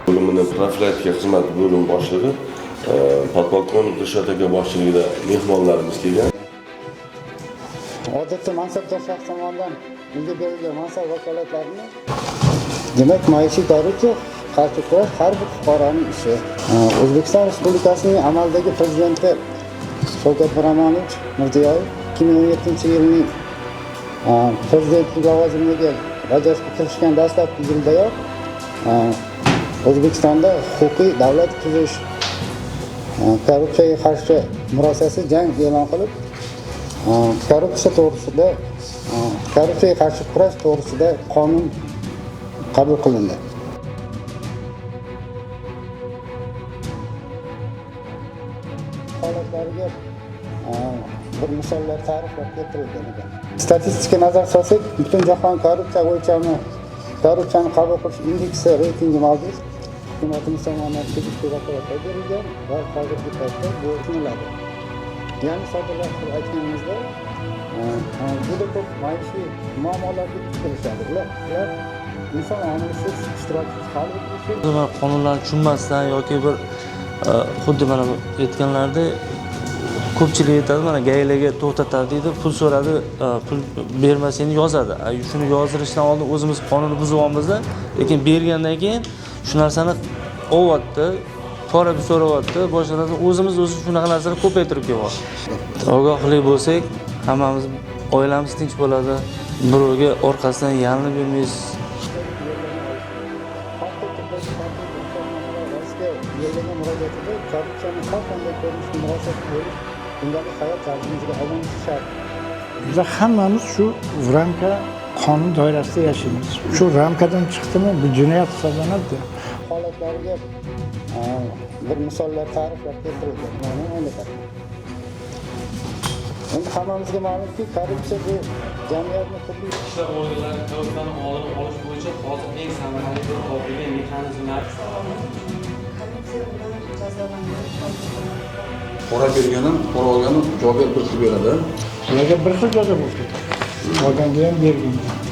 Bo'limini profilaktika xizmati bo'limi boshlig'i podpolkovnik Dilshod aka boshchiligida mehmonlarimiz kelgan. Odatda mansabdor shaxs tomonidan unga berilgan mansab vakolatlarini, demak, maishiy korrupsiya qarshi kurash har bir fuqaroning ishi. O'zbekiston Respublikasining amaldagi prezidenti Shavkat Miromonovich Mirziyoyev 2017-yilning prezidentlik lavozimiga bajarishga kirishgan dastlabki yildayoq O'zbekistonda huquqiy davlat tuzish, korrupsiyaga qarshi murosasiz jang e'lon qilib, korrupsiya to'g'risida, korrupsiyaga qarshi kurash to'g'risida qonun qabul qilindi. Holatlariga bir misollar ta'riflab keltirilgan ekan. Statistika nazar solsak, butun jahon korrupsiya o'lchami, korrupsiyani qabul qilish indeksi reytingi mavjud. Hukumatimiz tomonidan tegishli vakolatlar berilgan va hozirgi paytda bu tushuniladi. Ya'ni soddalashtirib aytganimizda, juda ko'p maishiy muammolarga duch kelishadi. Ular inson omilisiz, ishtirokisiz hal etilishi Mana qonunlarni tushunmasdan yoki bir xuddi mana bu aytganlaridek ko'pchilik aytadi, mana gaylarga to'xtatadi deydi, pul so'radi, pul bermasangni yozadi. Shuni yozdirishdan oldin o'zimiz qonunni buzyapmizda, lekin bergandan keyin shu narsani olyapti, pora so'rayapti, boshqa narsa, o'zimiz o'zi shunaqa narsani ko'paytirib kelyapti. Ogohlik bo'lsak, hammamiz oilamiz tinch bo'ladi, birovga orqasidan yalinib yurmaysiz. Har xil turdagi tartib ruxsatnomalar rostga yo'llagan murojaatida korrupsiyaning har qanday ko'rinishga murosa bo'lish kundalik hayot tarzimizga aylanishi shart. Biz hammamiz shu ramka qonun doirasida yashaymiz. Shu ramkadan chiqdimi, bu jinoyat hisoblanadi. Holatlariga bir misollar ta'riflab keltirilgan. Buni anglatadi. Endi hammamizga ma'lumki, korrupsiya bu jamiyatni turli Ishlar organlari korrupsiyani oldini olish bo'yicha hozir eng samarali deb topilgan mexanizmlar Korrupsiya bilan jazolangan. Pora bergan ham, pora olgan ham javobgar bir xil beradi. Ularga bir xil jazo bo'lsin. Olganga ham, berganga ham.